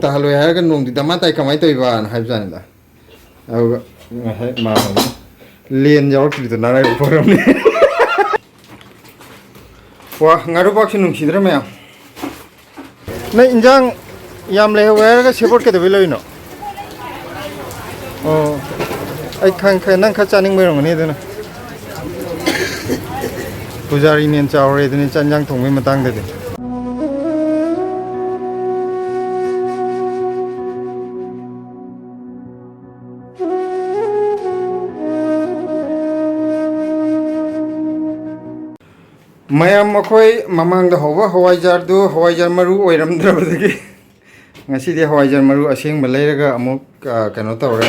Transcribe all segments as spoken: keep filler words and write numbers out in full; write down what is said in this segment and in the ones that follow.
ꯇꯥꯍꯜꯂꯣꯏ ꯍꯥꯏꯔꯒ ꯅꯣꯡꯗꯤ ꯗꯃꯥ ꯇꯥꯏ, ꯀꯃꯥꯏꯅ ꯇꯧꯔꯤꯕꯅ ꯍꯥꯏꯕꯖꯥꯠꯅꯤꯗ꯫ ꯑꯗꯨꯒ ꯉꯁꯥꯏ ꯃꯥ ꯂꯦꯟ ꯌꯥꯎꯔꯛꯇ꯭ꯔꯤꯗꯣ ꯅꯔꯥꯏꯕꯛ ꯐꯔꯝꯅꯤ꯫ ꯋꯥ, ꯉꯥꯔꯨꯕꯥꯛꯁꯤ ꯅꯨꯡꯁꯤꯗ꯭ꯔꯥ ꯃꯌꯥꯝ? ꯅꯪ ꯏꯟꯖꯥꯡ ꯌꯥꯝ ꯂꯩꯍꯧꯋꯦ ꯍꯥꯏꯔꯒ ꯁꯦꯕꯣꯠ ꯀꯩꯗꯧꯕꯩ ꯂꯧꯔꯤꯅꯣ? ꯑꯣ, ꯑꯩ ꯈꯪ-, ꯈꯪ-, ꯅꯪ ꯈꯔ ꯆꯥꯅꯤꯡꯕ ꯑꯣꯏꯔꯝꯒꯅꯤ ꯑꯗꯨꯅ꯫ ꯄꯨꯖꯥꯔꯤꯅ ꯍꯦꯟꯅ ꯆꯥꯎꯔꯦ ꯑꯗꯨꯅꯤ ꯆꯥꯛ ꯏꯟꯖꯥꯡ ꯊꯣꯡꯕꯒꯤ ꯃꯇꯥꯡꯗꯗꯤ꯫ ꯃꯌꯥꯝ, ꯑꯩꯈꯣꯏ ꯃꯃꯥꯡꯗ ꯍꯧꯕ ꯍꯋꯥꯏꯖꯥꯔꯗꯨ ꯍꯋꯥꯏꯖꯥꯔ ꯃꯔꯨ ꯑꯣꯏꯔꯝꯗ꯭ꯔꯕꯗꯒꯤ ꯉꯁꯤꯗꯤ ꯍꯋꯥꯏꯖꯥꯔ ꯃꯔꯨ ꯑꯁꯦꯡꯕ ꯂꯩꯔꯒ ꯑꯃꯨꯛ, ꯑ, ꯀꯩꯅꯣ ꯇꯧꯔꯦ,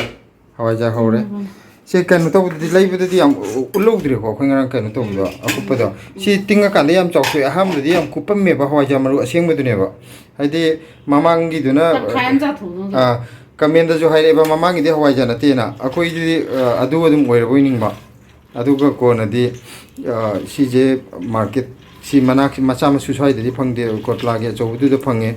ꯍꯋꯥꯏꯖꯥꯔ ꯍꯧꯔꯦ꯫ ꯎꯝ꯫ ꯁꯤ ꯀꯩꯅꯣ ꯇꯧꯕꯗꯗꯤ, ꯂꯩꯕꯗꯗꯤ ꯌꯥꯝ ꯎ-, ꯎꯠꯍꯧꯗ꯭ꯔꯦꯀꯣ, ꯑꯩꯈꯣꯏ ꯉꯔꯥꯡ ꯀꯩꯅꯣ ꯇꯧꯕꯗꯣ, ꯎꯝ꯫ ꯑꯀꯨꯞꯄꯗꯣ꯫ ꯁꯤ ꯇꯤꯡꯉꯀꯥꯟꯗ ꯌꯥꯝ ꯆꯥꯎꯊꯣꯛꯑꯦ꯫ ꯑꯍꯥꯟꯕꯗꯗꯤ ꯌꯥꯝ ꯀꯨꯞꯄꯝꯃꯦꯕ ꯍꯋꯥꯏꯖꯥꯔ ꯃꯔꯨ ꯑꯁꯦꯡꯕꯗꯨꯅꯦꯕ꯫ ꯍꯥꯏꯗꯤ ꯃꯃꯥꯡꯒꯤꯗꯨꯅ, ꯇꯪꯈꯥꯏ ꯑꯃ ꯆꯥꯊꯣꯛꯑꯒ꯫ ꯑꯥ, ꯀꯃꯦꯟꯗꯁꯨ ꯍꯥꯏꯔꯛꯑꯦꯕ, "ꯃꯃꯥꯡꯒꯤꯗꯤ ꯍꯋꯥꯏꯖꯥꯔ ꯅꯠꯇꯦꯅ", ꯑꯩꯈꯣꯏꯗꯤ, ꯑ, ꯑꯗꯨ ꯑꯗꯨꯝ ꯑꯣꯏꯔꯕꯣꯏ ꯅꯤꯡꯕ꯫ ꯑꯗꯨꯒ ꯀꯣꯟꯅꯗꯤ, ꯑ, ꯁꯤꯁꯦ ꯃꯥꯔꯀꯦꯠ, ꯁꯤ ꯃꯅꯥꯛꯁꯤ ꯃꯆꯥ ꯃꯁꯨ ꯁ꯭ꯋꯥꯏꯗꯗꯤ ꯐꯪꯗꯦ, ꯀꯣꯠꯂꯥꯒꯤ ꯑꯆꯧꯕꯗꯨꯗ ꯐꯪꯉꯦ꯫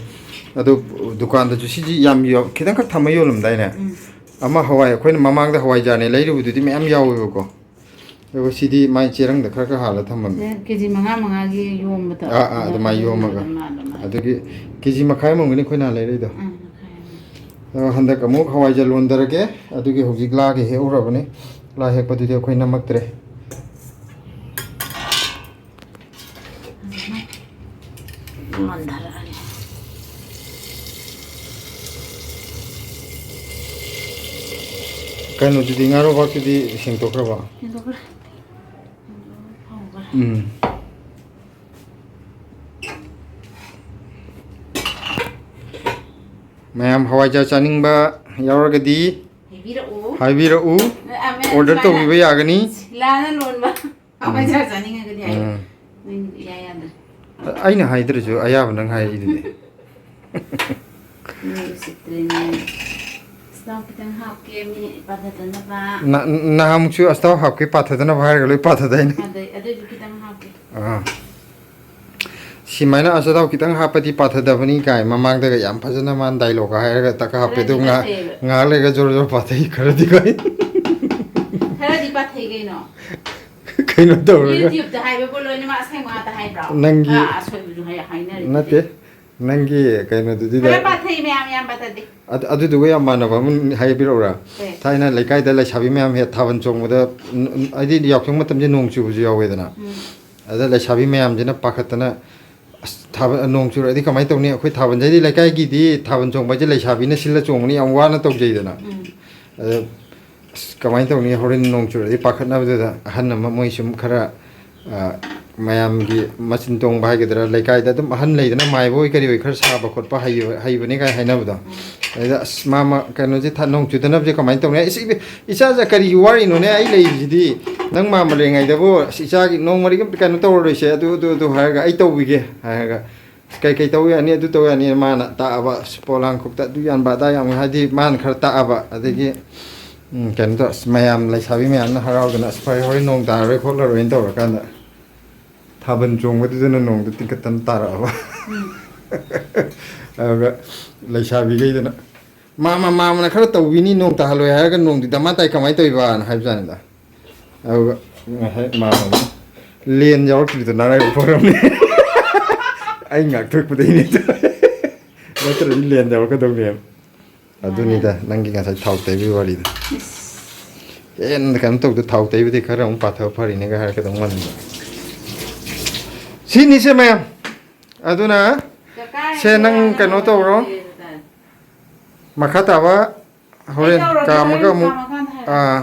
ꯑꯗꯣ ꯗꯨꯀꯥꯟꯗꯁꯨ ꯁꯤꯁꯤ ꯌꯥꯝ ꯌꯣ-, ꯈꯤꯇꯪꯈꯛ ꯊꯝꯃ ꯌꯣꯜꯂꯝꯗꯥꯏꯅꯦ? ꯎꯝ꯫ ꯑꯃ ꯍꯋꯥꯏ ꯑꯩꯈꯣꯏꯅ ꯃꯃꯥꯡꯗ ꯍꯋꯥꯏꯖꯥꯔꯅꯦ ꯂꯩꯔꯨꯕꯗꯨꯗꯤ ꯃꯌꯥꯝ ꯌꯥꯎꯋꯦꯕꯀꯣ꯫ ꯑꯗꯨꯒ ꯁꯤꯗꯤ ꯃꯥꯏ ꯆꯦꯔꯪꯗ ꯈꯔ ꯈꯔ ꯍꯥꯜꯂ ꯊꯝꯃꯝꯃꯦ꯫ ꯁꯦ ꯀꯦ ꯖꯤ ꯃꯉꯥ ꯃꯉꯥꯒꯤ ꯌꯣꯝꯕꯗꯣ꯫ ꯑꯥ, ꯑꯥ, ꯑꯗꯨꯃꯥꯏꯅ ꯌꯣꯝꯃꯒ꯫ ꯃꯥꯜꯂꯦ, ꯃꯥꯜꯂꯦ꯫ ꯑꯗꯨꯒꯤ ꯀꯦ ꯖꯤ ꯃꯈꯥꯏ ꯑꯃ ꯑꯣꯏꯔꯝꯒꯅꯤ ꯑꯩꯈꯣꯏꯅ ꯂꯩꯔꯛꯏꯗꯣ꯫ ꯑꯥ, ꯃꯈꯥꯏ ꯑꯃ꯫ ꯑꯗꯣ ꯍꯟꯗꯛ ꯑꯃꯨꯛ ꯍꯋꯥꯏꯖꯥꯔ ꯂꯣꯟꯊꯔꯒꯦ꯫ ꯑꯗꯨꯒꯤ ꯍꯧꯖꯤꯛ ꯂꯥꯒꯤ ꯍꯦꯛꯎꯔꯕꯅꯤ꯫ ꯂꯥ ꯍꯦꯛꯄꯗꯨꯗꯤ ꯑꯩꯈꯣꯏ ꯅꯝꯃꯛꯇ꯭ꯔꯦ꯫ ꯐꯖꯅ ꯃꯟꯊꯔꯛꯑꯅꯤ꯫ ꯀꯩꯅꯣꯗꯨꯗꯤ, ꯉꯥꯔꯣꯕꯥꯛꯇꯨꯗꯤ ꯁꯦꯡꯗꯣꯛꯈ꯭ꯔꯕꯣ? ꯁꯦꯡꯗꯣꯛꯈ꯭ꯔꯦ꯫ ꯐꯧꯈ꯭ꯔꯦ꯫ ꯎꯝ꯫ ꯃꯌꯥꯝ ꯍꯋꯥꯏꯖꯥꯔ ꯆꯥꯅꯤꯡꯕ ꯌꯥꯎꯔꯒꯗꯤ ꯍꯥꯏꯕꯤꯔꯛꯎ꯫ ꯍꯥꯏꯕꯤꯔꯛꯎ꯫ ꯑ, ꯑ, order ꯁꯨꯃꯥꯏꯅ ꯇꯧꯕꯤꯕ ꯌꯥꯒꯅꯤ꯫ ꯁꯤꯂꯥꯅ ꯂꯣꯟꯕ ꯍꯋꯥꯏꯖꯥꯔ ꯆꯥꯅꯤꯡꯉꯒꯗꯤ ꯍꯥꯏꯌꯨ꯫ ꯎꯝ꯫ ꯅꯪꯒꯤꯗꯤ ꯏꯌꯥ ꯌꯥꯗ꯭ꯔꯦ꯫ ꯑꯩꯅ ꯍꯥꯏꯗ꯭ꯔꯁꯨ ꯑꯌꯥꯕ ꯅꯪ ꯍꯥꯏꯔꯛꯏꯗꯨꯗꯤ꯫ ꯃꯤ ꯎꯁꯤꯠꯇ꯭ꯔꯦꯅꯦ꯫ ꯑꯁ, ꯈꯤꯇꯪ ꯍꯥꯞꯀꯦ, ꯃꯤ ꯄꯥꯊꯗꯅꯕ꯫ ꯅ-, ꯅꯍꯥꯟꯃꯨꯛꯁꯨ ꯑꯁꯇꯥꯎ ꯍꯥꯞꯀꯦ ꯄꯥꯊꯗꯅꯕ ꯍꯥꯏꯔꯒ ꯂꯣꯏ ꯄꯥꯊꯗꯥꯏꯅꯦ꯫ ꯑꯗꯩ, ꯑꯗꯨꯏꯁꯨ ꯈꯤꯇꯪ ꯍꯥꯞꯀꯦ꯫ ꯑꯥ꯫ ꯁꯤꯃꯥꯏꯅ ꯑꯆꯥꯊꯥꯎ ꯈꯤꯇꯪ ꯍꯥꯞꯄꯗꯤ ꯄꯥꯊꯗꯕꯅꯤ ꯀꯥꯏ ꯃꯃꯥꯡꯗꯒ ꯌꯥꯝ ꯐꯖꯅ ꯃꯥꯅ ꯗꯥꯏꯂꯣꯒ ꯍꯥꯏꯔꯒ ꯇꯛꯀ ꯍꯥꯞꯄꯦ, ꯑꯗꯨ ꯈꯔꯗꯤ ꯉꯥ-, ꯄꯥꯊꯩꯌꯦꯕ꯫ ꯉꯥꯏꯍꯥꯛ ꯂꯩꯔꯒ ꯖꯣꯔ ꯖꯣꯔ ꯄꯥꯊꯩ ꯈꯔꯗꯤ ꯀꯥꯏ꯫ ꯈꯔꯗꯤ ꯄꯥꯊꯩ ꯀꯩꯅꯣ꯫ ꯀꯩꯅꯣ ꯇꯧꯔꯒ꯫ YouTube-ꯇ ꯍꯥꯏꯕꯕꯨ ꯂꯣꯏꯅꯃꯛ ꯑꯁꯦꯡꯕ ꯉꯥꯛꯇ ꯍꯥꯏꯕ꯭ꯔꯣ? ꯅꯪꯒꯤ ꯑꯥ, ꯑꯁꯣꯏꯕꯁꯨ ꯍꯥꯏ-, ꯍꯥꯏꯅꯔꯤꯗꯨꯗꯤ꯫ ꯅꯠꯇꯦ, ꯅꯪꯒꯤ ꯀꯩꯅꯣꯗꯨꯗꯤ ꯈꯔ ꯗꯥꯏ-, ꯄꯥꯊꯩ, ꯃꯌꯥꯝ ꯌꯥꯝ ꯄꯥꯊꯗꯦ꯫ ꯑꯗꯨ-, ꯑꯗꯨꯗꯨꯒ ꯌꯥꯝ ꯃꯥꯟꯅꯕ ꯑꯃ ꯍꯥꯏꯕꯤꯔꯛꯎꯔꯥ? ꯀꯩ? ꯊꯥꯏꯅ ꯂꯩꯀꯥꯏꯗ ꯂꯩꯁꯥꯕꯤ ꯃꯌꯥꯝ ꯍꯦꯛ ꯊꯥꯕꯜ ꯆꯣꯡꯕꯗ, ꯎꯝ, ꯎꯝ, ꯍꯥꯏꯗꯤ ꯌꯥꯎꯁꯪ ꯃꯇꯝꯁꯦ ꯅꯣꯡ ꯆꯨꯕꯁꯨ ꯌꯥꯎꯋꯦꯗꯅ꯫ ꯎꯝ꯫ ꯑꯗ ꯂꯩꯁꯥꯕꯤ ꯃꯌꯥꯝꯁꯤꯅ ꯄꯥꯈꯠꯇꯅ, "ꯑꯁ, ꯊꯥꯕꯜ, ꯅꯣꯡ ꯆꯨꯔꯛꯑꯗꯤ ꯀꯃꯥꯏꯅ ꯇꯧꯅꯤ? ꯑꯩꯈꯣꯏ ꯊꯥꯕꯜꯁꯦ", ꯍꯥꯏꯗꯤ ꯂꯩꯀꯥꯏꯒꯤꯗꯤ ꯊꯥꯕꯜ ꯆꯣꯡꯕ ꯍꯥꯏꯁꯦ ꯂꯩꯁꯥꯕꯤꯅ ꯁꯤꯜꯂ ꯆꯣꯡꯕꯅꯤ, ꯌꯥꯝ ꯋꯥꯅ ꯇꯧꯖꯩꯗꯅ꯫ ꯎꯝ꯫ ꯑꯗ, "ꯑꯁ, ꯀꯃꯥꯏꯅ ꯇꯧꯅꯤ? ꯍꯣꯔꯦꯟ ꯅꯣꯡ ꯆꯨꯔꯛꯑꯗꯤ", ꯄꯥꯈꯠꯅꯕꯗꯨꯗ ꯑꯍꯟ ꯑꯃ, ꯃꯣꯏ ꯁꯨꯝ ꯈꯔ, ꯑ, ꯃꯌꯥꯝꯒꯤ ꯃꯆꯤꯟ ꯇꯣꯡꯕ ꯍꯥꯏꯒꯗ꯭ꯔꯥ, ꯂꯩꯀꯥꯏꯗ ꯑꯗꯨꯝ ꯑꯍꯟ ꯂꯩꯗꯅ, ꯃꯥꯏꯕ ꯑꯣꯏ ꯀꯔꯤ ꯑꯣꯏ ꯈꯔ ꯁꯥꯕ ꯈꯣꯠꯄ ꯍꯩꯕ-, ꯍꯩꯕꯅꯤ ꯀꯥꯏꯅ ꯍꯥꯏꯅꯕꯗꯣ꯫ ꯎꯝ꯫ ꯑꯗꯨꯗ, "ꯑꯁ, ꯃꯥꯃ, ꯀꯩꯅꯣꯁꯦ ꯊ-, ꯅꯣꯡ ꯆꯨꯗꯅꯕꯁꯦ ꯀꯃꯥꯏꯅ ꯇꯧꯅꯤ? ꯑꯁ, ꯏꯕꯦ-, ꯏꯆꯥꯁꯦ ꯀꯔꯤꯒꯤ ꯋꯥꯔꯤꯅꯣꯅꯦ? ꯑꯩ ꯂꯩꯔꯤꯁꯤꯗꯤ, ꯅꯪ ꯃꯥꯃ ꯂꯩꯔꯤꯉꯩꯗꯕꯨ, ꯑꯁ, ꯏꯆꯥꯒꯤ ꯅꯣꯡꯃꯔꯤꯒ ꯑꯝꯇ ꯀꯩꯅꯣ ꯇꯧꯔꯔꯣꯏꯁꯦ, ꯑꯗꯨ, ꯑꯗꯨ, ꯑꯗꯨ ꯍꯥꯏꯔꯒ ꯑꯩ ꯇꯧꯕꯤꯒꯦ" ꯍꯥꯏꯔꯒ, "ꯑꯁ, ꯀꯩ ꯀꯩ ꯇꯧ ꯌꯥꯅꯤ, ꯑꯗꯨ ꯇꯧ ꯌꯥꯅꯤ", ꯃꯥꯅ ꯇꯥꯛꯑꯕ, ꯑꯁ, ꯄꯣꯂꯥꯡ ꯈꯣꯛꯇ ꯑꯗꯨ ꯌꯥꯟꯕ ꯑꯗꯥ ꯌꯥꯟꯕ, ꯍꯥꯏꯗꯤ ꯃꯥꯅ ꯈꯔ ꯇꯥꯛꯑꯕ꯫ ꯑꯗꯒꯤ, ꯎꯝ, ꯀꯩꯅꯣ ꯇꯧ, ꯑꯁ, ꯃꯌꯥꯝ ꯂꯩꯁꯥꯕꯤ ꯃꯌꯥꯝꯅ ꯍꯔꯥꯎꯗꯅ, "ꯑꯁ, ꯐꯔꯦ, ꯍꯣꯔꯦꯟ ꯅꯣꯡ ꯇꯥꯔꯔꯣꯏ ꯈꯣꯠꯂꯔꯣꯏꯅ" ꯇꯧꯔꯀꯥꯟꯗ, ꯊꯥꯕꯜ ꯆꯣꯡꯕꯗꯨꯗꯅ ꯅꯣꯡꯗ ꯇꯤꯡꯈꯠꯇꯅ ꯇꯥꯔꯛꯑꯕ꯫ ꯎꯝ꯫ ꯑꯗꯨꯒ ꯂꯩꯁꯥꯕꯤꯈꯩꯗꯨꯅ, "ꯃꯥꯃ, ꯃꯥꯃꯅ ꯈꯔ ꯇꯧꯕꯤꯅꯤ, ꯅꯣꯡ ꯇꯥꯍꯜꯂꯣꯏ ꯍꯥꯏꯔꯒ ꯅꯣꯡꯗꯤ ꯗꯃꯥ ꯇꯥꯏ, ꯀꯃꯥꯏꯅ ꯇꯧꯔꯤꯕꯅ?" ꯍꯥꯏꯕꯖꯥꯠꯅꯤꯗ꯫ ꯑꯗꯨꯒ ꯉꯁꯥꯏ ꯃꯥꯃꯅ ꯂꯦꯟ ꯌꯥꯎꯔꯛꯇ꯭ꯔꯤꯗꯣ ꯅꯥꯔꯛꯄ ꯑꯣꯏꯔꯝꯅꯤ꯫ ꯑꯩ ꯉꯥꯛꯊꯣꯛꯄꯗꯩꯅꯦ꯫ ꯅꯠꯇ꯭ꯔꯗꯤ ꯂꯦꯟ ꯌꯥꯎꯔꯛꯀꯗꯧꯅꯦꯕ꯫ ꯑꯗꯨꯅꯤꯗ ꯅꯪꯒꯤ ꯉꯁꯥꯏ ꯊꯥꯎ ꯇꯩꯕꯒꯤ ꯋꯥꯔꯤꯗꯣ꯫ ꯏꯁ꯫ ꯍꯦꯟꯅ ꯀꯩꯅꯣ ꯇꯧꯗ, ꯊꯥꯎ ꯇꯩꯕꯗꯤ ꯈꯔ ꯑꯃꯨꯛ ꯄꯥꯊꯕ ꯐꯔꯤꯅꯦꯒ ꯍꯥꯏꯔꯛꯀꯗꯧ ꯃꯥꯟꯕ꯫ ꯁꯤꯅꯤꯁꯦ ꯃꯌꯥꯝ꯫ ꯑꯗꯨꯅ ꯀꯀꯥ ꯁꯦ, ꯅꯪ ꯀꯩꯅꯣ ꯇꯧꯔꯣ꯫ ꯇꯧꯔꯦ꯫ ꯃꯈꯥ ꯇꯥꯕ ꯍꯣꯔꯦꯟ ꯑꯩ ꯇꯧꯔꯒꯦ, ꯀꯥꯝꯃꯒ ꯍꯣꯔꯦꯟ ꯑꯃꯨꯛ, ꯀꯥꯝꯃꯀꯥꯟꯗ ꯍꯥꯏꯔꯛꯀꯦ꯫ ꯑꯥ,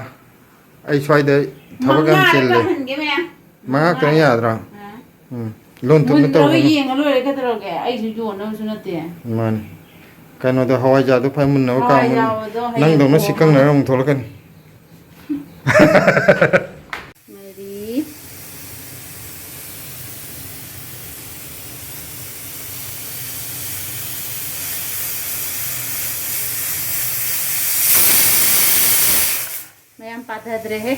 ꯑꯩ ꯁ꯭ꯋꯥꯏꯗ ꯊꯕꯛ ꯌꯥꯝ ꯃꯉꯥꯗ ꯆꯤꯜꯂꯦ꯫ ꯀꯥꯝꯍꯟꯒꯦ ꯃꯌꯥꯝ꯫ ꯃꯉꯥ ꯈꯛꯇꯪ ꯃꯉꯥ꯫ ꯌꯥꯗ꯭ꯔꯣ? ꯑꯥ꯫ ꯎꯝ꯫ ꯂꯣꯟ ꯊꯨꯞꯅ ꯃꯨꯟꯗ꯭ꯔꯕ ꯇꯧꯒꯅꯨ꯫ ꯌꯦꯡꯉ ꯂꯣꯏꯔꯦ ꯀꯩꯗꯧꯔꯒꯦ? ꯑꯩꯁꯨ ꯌꯣꯟꯅꯕꯁꯨ ꯅꯠꯇꯦ꯫ ꯃꯥꯅꯤ꯫ ꯀꯩꯅꯣꯗꯣ, ꯍꯋꯥꯏꯖꯥꯔꯗꯣ ꯐꯖꯅ ꯃꯨꯟꯅꯕ ꯀꯥꯝꯃꯨ꯫ ꯍꯋꯥꯏꯖꯥꯔꯗꯣ ꯍꯌꯦꯡ ꯅꯪꯗꯧꯅ ꯊꯣꯡꯉꯒ꯫ ꯁꯤꯀꯪꯅꯔ ꯑꯃꯨꯛ ꯊꯣꯛꯂꯛꯀꯅꯤ꯫ ꯃꯔꯤ꯫ ꯃꯌꯥꯝ ꯄꯥꯊꯗ꯭ꯔꯦꯍꯦ꯫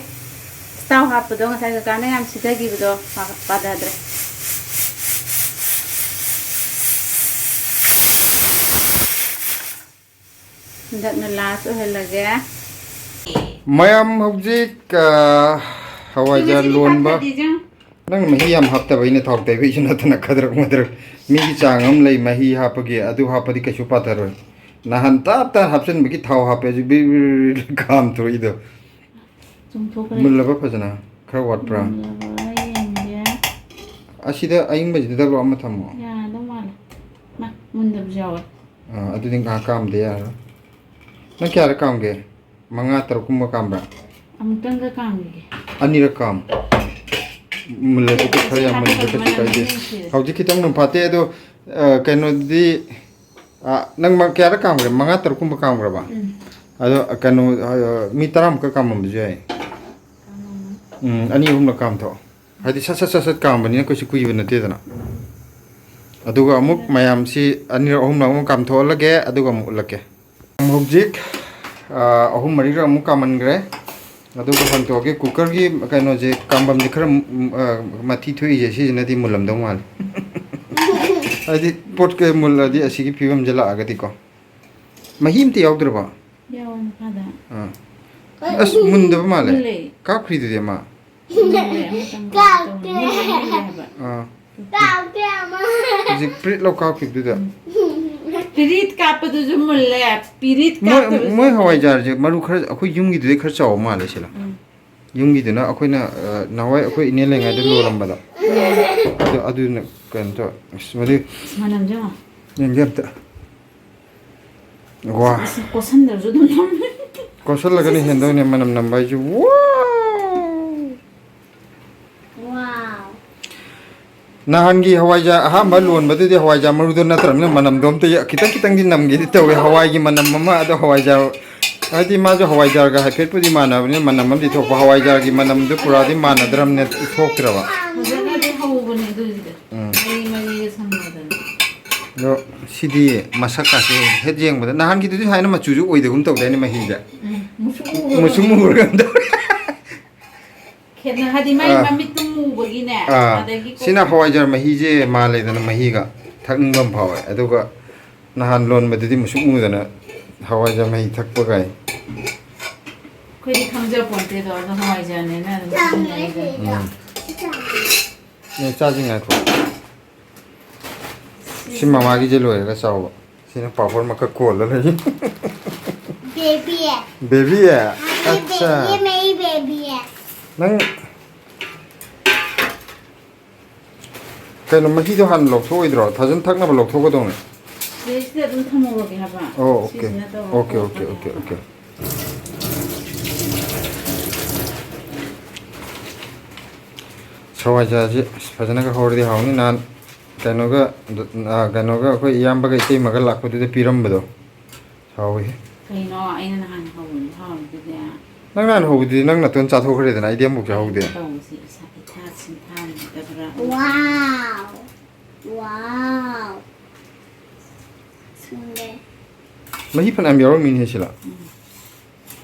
ꯊꯥꯎ ꯍꯥꯞꯄꯗꯣ ꯉꯁꯥꯏ ꯀꯀꯥꯅ ꯌꯥꯝ ꯁꯤꯊꯈꯤꯕꯗꯣ ꯄꯥ-, ꯄꯥꯊꯗ꯭ꯔꯦ꯫ ꯍꯟꯗꯛꯅ ꯂꯥꯁ ꯑꯣꯏꯍꯜꯂꯒꯦ꯫ ꯃꯌꯥꯝ ꯍꯧꯖꯤꯛ, ꯑ, ꯍꯋꯥꯏꯖꯥꯔ ꯁꯤꯡ ꯑꯁꯤꯗꯤ ꯂꯣꯟꯕ꯫ ꯄꯥꯊꯗꯤ ꯆꯪ꯫ ꯅꯪ ꯃꯍꯤ ꯌꯥꯝ ꯍꯥꯞꯇꯕꯩꯅꯦ, ꯊꯥꯎ ꯇꯩꯕꯩꯁꯨ ꯅꯠꯇꯅ ꯈꯗ꯭ꯔꯛ ꯃꯗ꯭ꯔꯛ꯫ ꯃꯤꯒꯤ ꯆꯥꯡ ꯑꯃ ꯂꯩ ꯃꯍꯤ ꯍꯥꯞꯄꯒꯤ, ꯑꯗꯨ ꯍꯥꯞꯄꯗꯤ ꯀꯩꯁꯨ ꯄꯥꯊꯔꯣꯏ꯫ ꯅꯍꯥꯟ ꯇꯞ ꯇꯥꯏ ꯍꯥꯞꯆꯤꯟꯕꯒꯤ ꯊꯥꯎ ꯍꯥꯞꯄꯦ, ꯍꯧꯖꯤꯛ ꯕꯤꯔ ꯕꯤꯔ ꯕꯤꯔ ꯀꯥꯝꯊꯣꯛꯏꯗꯣ꯫ ꯆꯨꯝꯊꯣꯛꯈ꯭ꯔꯦ꯫ ꯃꯨꯜꯂꯕ ꯐꯖꯅ? ꯈꯔ ꯋꯥꯠꯄ꯭ꯔꯥ? ꯃꯨꯜꯂꯕ ꯌꯦꯡꯒꯦ꯫ ꯑꯁꯤꯗ ꯑꯏꯪꯕꯁꯤꯗ ꯗꯛꯂꯣ ꯑꯃ ꯊꯝꯃꯣ꯫ ꯌꯥꯗꯧ ꯃꯥꯜꯂꯦ꯫ ꯃꯥ, ꯃꯨꯟꯗꯕꯁꯨ ꯌꯥꯎꯋꯦ꯫ ꯑꯥ, ꯑꯗꯨꯗꯤ ꯉꯥꯏꯍꯥꯛ ꯀꯥꯝꯗ ꯌꯥꯔꯔꯣꯏ꯫ ꯅꯪ ꯀꯌꯥꯔꯛ ꯀꯥꯝꯒꯦ? ꯃꯉꯥ, ꯇꯔꯨꯛꯀꯨꯝꯕ ꯀꯥꯝꯕ꯭ꯔꯥ? ꯑꯃꯨꯛꯇꯪꯒ ꯀꯥꯝꯈꯤꯒꯦ꯫ ꯑꯅꯤꯔꯛ ꯀꯥꯝ꯫ ꯃꯨꯜꯂꯁꯨ ꯑꯗꯨꯗꯤ ꯈꯔ ꯌꯥꯝ ꯃꯨꯜꯂꯁꯨ ꯀꯩꯁꯨ ꯀꯥꯏꯗꯦ꯫ ꯃꯅꯝ ꯅꯨꯡꯁꯤꯔꯦ꯫ ꯍꯧꯖꯤꯛ ꯈꯤꯇꯪ ꯃꯨꯟꯐꯥꯠꯇꯦ, ꯑꯗꯣ, ꯑ, ꯀꯩꯅꯣꯗꯤ, ꯑ, ꯅꯪ ꯃ-, ꯀꯌꯥꯔꯛ ꯀꯥꯝꯈ꯭ꯔꯦ? ꯃꯉꯥ, ꯇꯔꯨꯛꯀꯨꯝꯕ ꯀꯥꯝꯈ꯭ꯔꯕ? ꯎꯝ꯫ ꯑꯗꯣ, ꯑ, ꯀꯩꯅꯣ, ꯑ, ꯃꯤ ꯇꯔꯥꯃꯨꯛꯀ ꯀꯥꯝꯃꯝꯕꯁꯨ ꯌꯥꯏ꯫ ꯀꯥꯝꯃꯝꯃꯅꯤ꯫ ꯎꯝ, ꯑꯅꯤ ꯑꯍꯨꯝꯂꯛ ꯀꯥꯝꯊꯣꯛꯑꯣ꯫ ꯍꯥꯏꯗꯤ ꯁꯠ ꯁꯠ ꯁꯠ ꯁꯠ ꯀꯥꯝꯕꯅꯤꯅ ꯀꯩꯁꯨ ꯀꯨꯏꯕ ꯅꯠꯇꯦꯗꯅ꯫ ꯑꯗꯨꯒ ꯑꯃꯨꯛ ꯃꯌꯥꯝꯁꯤ ꯑꯅꯤꯔꯛ ꯑꯍꯨꯝꯂꯛ ꯑꯃꯨꯛ ꯀꯥꯝꯊꯣꯛꯍꯜꯂꯒꯦ, ꯑꯗꯨꯒ ꯑꯃꯨꯛ ꯎꯠꯂꯛꯀꯦ꯫ ꯍꯧꯖꯤꯛ, ꯑ, ꯑꯍꯨꯝ ꯃꯔꯤꯔꯛ ꯑꯃꯨꯛ ꯀꯥꯝꯍꯟꯈ꯭ꯔꯦ꯫ ꯑꯗꯨꯒ ꯍꯟꯇꯣꯛꯑꯒꯦ꯫ ꯀꯨꯀꯔꯒꯤ ꯀꯩꯅꯣꯁꯦ, ꯀꯥꯝꯕꯝꯁꯦ ꯈꯔ, ꯎꯝ, ꯑ, ꯃꯊꯤ ꯊꯣꯛꯏꯁꯦ, ꯁꯤꯁꯤꯅꯗꯤ ꯃꯨꯜꯂꯝꯗꯧ ꯃꯥꯜꯂꯦ꯫ ꯍꯥꯏꯗꯤ ꯄꯣꯠ ꯀꯩ ꯃꯨꯜꯂꯗꯤ ꯑꯁꯤꯒꯤ ꯐꯤꯕꯝꯁꯦ ꯂꯥꯛꯑꯒꯗꯤꯀꯣ꯫ ꯃꯍꯤ ꯑꯝꯇ ꯌꯥꯎꯗ꯭ꯔꯕꯣ? ꯌꯥꯎꯋꯦ ꯃꯈꯥꯗ꯫ ꯑꯥ꯫ ꯑꯁ, ꯃꯨꯟꯗꯕ ꯃꯥꯜꯂꯦ꯫ ꯃꯨꯜꯂꯦ꯫ ꯀꯥꯞꯈ꯭ꯔꯤꯗꯨꯗꯤ ꯑꯃ꯫ ꯃꯨꯜꯂꯦ, ꯑꯃꯇꯪ ꯀꯥꯞꯇꯦ꯫ ꯃꯨꯜꯂꯦ, ꯃꯨꯜꯂꯦ ꯍꯥꯏꯕ꯫ ꯑꯥ꯫ ꯀꯥꯞꯇꯦ ꯑꯃ꯫ ꯍꯧꯖꯤꯛ ꯄ꯭ꯔꯤꯠ ꯂꯧ ꯀꯥꯞꯈꯤꯕꯗꯨꯗ꯫ ꯄꯤꯔꯤꯠ ꯀꯥꯞꯄꯗꯨꯁꯨ ꯃꯨꯜꯂꯦ꯫ ꯄꯤꯔꯤꯠ ꯃꯣꯏ, ꯀꯥꯞꯇꯕꯁꯨ ꯃꯣꯏ ꯃꯨꯜꯂꯦ꯫ ꯍꯋꯥꯏꯖꯥꯔꯁꯦ ꯃꯔꯨ ꯈꯔ ꯑꯩꯈꯣꯏ ꯌꯨꯝꯒꯤꯗꯨꯗꯩ ꯈꯔ ꯆꯥꯎꯕ ꯃꯥꯜꯂꯦ ꯁꯤꯅ꯫ ꯎꯝ꯫ ꯌꯨꯝꯒꯤꯗꯨꯅ ꯑꯩꯈꯣꯏꯅ, ꯑ, ꯅꯍꯥꯟꯋꯥꯏ ꯑꯩꯈꯣꯏ ꯏꯅꯦ ꯂꯩꯉꯩꯗ ꯂꯣꯜꯂꯝꯕꯗꯣ꯫ ꯎꯝ꯫ ꯑꯗꯨ, ꯑꯗꯨꯅ ꯀꯩꯅꯣ ꯇꯧꯋꯦ꯫ ꯑꯁ, ꯃꯗꯨ ꯃꯅꯝꯁꯦ ꯌꯦꯡꯉꯣ꯫ ꯌꯦꯡꯒꯦ ꯑꯝꯇ꯫ ꯋꯥ꯫ ꯑꯁ, ꯀꯣꯠꯁꯟꯗ꯭ꯔꯁꯨ ꯑꯗꯨꯝ ꯅꯝꯃꯦ꯫ ꯀꯣꯠꯁꯜꯂꯒꯅ ꯍꯦꯟꯗꯣꯏꯅꯦ ꯃꯅꯝ ꯅꯝꯕ ꯍꯥꯏꯁꯦ꯫ ꯋꯥꯎ! ꯋꯥꯎ! ꯅꯍꯥꯟꯒꯤ ꯍꯋꯥꯏꯖꯥꯔ ꯑꯍꯥꯟꯕ ꯂꯣꯟꯕꯗꯨꯗꯤ ꯍꯋꯥꯏꯖꯥꯔ ꯃꯔꯨꯗꯣ ꯅꯠꯇ꯭ꯔꯕꯅꯤꯅ ꯃꯅꯝꯗꯣ ꯑꯝꯇ ꯌ-, ꯈꯤꯇꯪ ꯈꯤꯇꯪꯗꯤ ꯅꯝꯒꯦꯗꯤ ꯇꯧꯋꯦ, ꯍꯋꯥꯏꯒꯤ ꯃꯅꯝ ꯑꯃ꯫ ꯑꯗꯣ ꯍꯋꯥꯏꯖꯥꯔ, ꯍꯥꯏꯗꯤ ꯃꯥꯁꯨ ꯍꯋꯥꯏꯖꯥꯔꯒ ꯍꯥꯏꯐꯦꯠꯄꯨꯗꯤ ꯃꯥꯟꯅꯕꯅꯤꯅ ꯃꯅꯝ ꯑꯃꯗꯤ ꯊꯣꯛꯄ, ꯍꯋꯥꯏꯖꯥꯔꯒꯤ ꯃꯅꯝꯗꯨ ꯄꯨꯔꯥꯗꯤ ꯃꯥꯟꯅꯗ꯭ꯔꯕꯅꯤꯅ ꯊꯣꯛꯇ꯭ꯔꯕ꯫ ꯐꯖꯅꯗꯤ ꯍꯧꯕꯅꯦ ꯑꯗꯨꯏꯗꯨꯗꯤ꯫ ꯎꯝ꯫ ꯃꯔꯤ ꯃꯔꯤꯒ ꯁꯪꯅꯗꯅ꯫ ꯑꯗꯣ ꯁꯤꯗꯤ ꯃꯁꯛꯀꯥꯁꯦ ꯍꯦꯛ ꯌꯦꯡꯕꯗ, ꯅꯍꯥꯟꯒꯤꯗꯨꯗꯤ ꯁꯨꯃꯥꯏꯅ ꯃꯆꯨꯁꯨ ꯑꯣꯏꯗꯒꯨꯝ ꯇꯧꯗꯥꯏꯅꯦ ꯃꯍꯤꯁꯦ? ꯎꯝ, ꯃꯨꯁꯨꯛ ꯃꯨꯕ꯫ ꯃꯨꯁꯨꯛ ꯃꯨꯔꯒ ꯑꯝꯇ꯫ ꯈꯦꯠꯅ-, ꯍꯥꯏꯗꯤ ꯃꯥꯏ ꯑꯥ꯫ ꯃꯃꯤꯠꯇꯣ ꯃꯨꯕꯒꯤꯅꯦ, ꯑꯥ꯫ ꯑꯗꯒꯤ ꯁꯤꯅ ꯍꯋꯥꯏꯖꯥꯔ ꯃꯍꯤꯁꯦ ꯃꯥꯜꯂꯦꯗꯅ, ꯃꯍꯤꯒ ꯊꯛꯅꯤꯡꯕ ꯑꯃ ꯐꯥꯎꯋꯦ꯫ ꯑꯗꯨꯒ ꯅꯍꯥꯟ ꯂꯣꯟꯕꯗꯨꯗꯤ ꯃꯨꯁꯨꯛ ꯃꯨꯗꯅ ꯍꯋꯥꯏꯖꯥꯔ ꯃꯍꯤ ꯊꯛꯄ ꯀꯥꯏ꯫ ꯑꯩꯈꯣꯏꯗꯤ ꯈꯪꯖꯄꯣꯟꯇꯦꯗꯣ, ꯑꯗꯣ ꯍꯋꯥꯏꯖꯥꯔꯅꯦꯅ ꯑꯗꯨꯝ ꯁꯤꯖꯤꯟꯅꯩꯗ꯫ ꯎꯝ꯫ ꯅꯦ, ꯆꯥꯁꯤ ꯉꯥꯏꯈꯣ꯫ ꯁꯤ ꯃꯃꯥꯒꯤꯁꯦ ꯂꯣꯏꯔꯒ ꯆꯥꯎꯕ꯫ ꯁꯤꯅ ꯄꯥꯐꯣꯔ ꯃꯀꯛ ꯀꯣꯜꯂ ꯂꯩ꯫ Baby है। Baby है? ये बे-, अच्छा। ये मेरी baby है। ꯅꯪ ꯀꯩꯅꯣ, ꯃꯍꯤꯗꯣ ꯍꯥꯟꯅ ꯂꯧꯊꯣꯛꯑꯣꯏꯗ꯭ꯔꯣ? ꯐꯖꯅ ꯊꯛꯅꯕ ꯂꯧꯊꯣꯛꯀꯗꯧꯅꯦ꯫ ꯁꯤꯗꯩꯁꯤꯗ ꯑꯗꯨꯝ ꯊꯝꯍꯧꯔꯒꯦ ꯍꯥꯏꯕ꯫ ꯑꯣ, ꯑꯣꯀꯦ꯫ ꯁꯤꯁꯤꯅ ꯇꯧꯔꯒ ꯑꯣꯀꯦ, ꯑꯣꯀꯦ, ꯀꯣꯠꯄꯅꯦ꯫ Okay, okay. ꯍꯋꯥꯏꯖꯥꯔꯁꯦ ꯑꯁ ꯐꯖꯅꯒ ꯍꯧꯔꯗꯤ ꯍꯥꯎꯅꯤ꯫ ꯅꯍꯥꯟ ꯀꯩꯅꯣꯒ, ꯑ, ꯀꯩꯅꯣꯒ ꯑꯩꯈꯣꯏ ꯏꯌꯥꯝꯕꯒ ꯏꯇꯩꯃꯒ ꯂꯥꯛꯄꯗꯨꯗ ꯄꯤꯔꯝꯕꯗꯣ꯫ ꯍꯥꯎꯋꯤ꯫ ꯀꯩꯅꯣ ꯑꯩꯅ ꯅꯍꯥꯟ ꯍꯧꯕꯗꯤ ꯍꯥꯎꯔꯤꯗꯨꯗꯤ? ꯅꯪ ꯅꯍꯥꯟ ꯍꯧꯕꯗꯨꯗꯤ ꯅꯪ ꯅꯥꯇꯣꯟ ꯆꯥꯊꯣꯛꯈ꯭ꯔꯦꯗꯅ, ꯑꯩꯗꯤ ꯑꯃꯨꯛ ꯆꯥꯍꯧꯗꯦ꯫ ꯇꯧꯕꯁꯤ ꯏꯁꯥ ꯏꯊꯥ ꯁꯤꯟꯊꯥ ꯅꯠꯇꯕ꯭ꯔꯥ? Wow꯫ Wow꯫ ꯁꯤꯡꯗꯦ꯫ ꯃꯍꯤ ꯐꯅꯌꯥꯝ ꯌꯥꯎꯔꯝꯃꯤꯅꯦ ꯁꯤꯂ꯫ ꯎꯝ꯫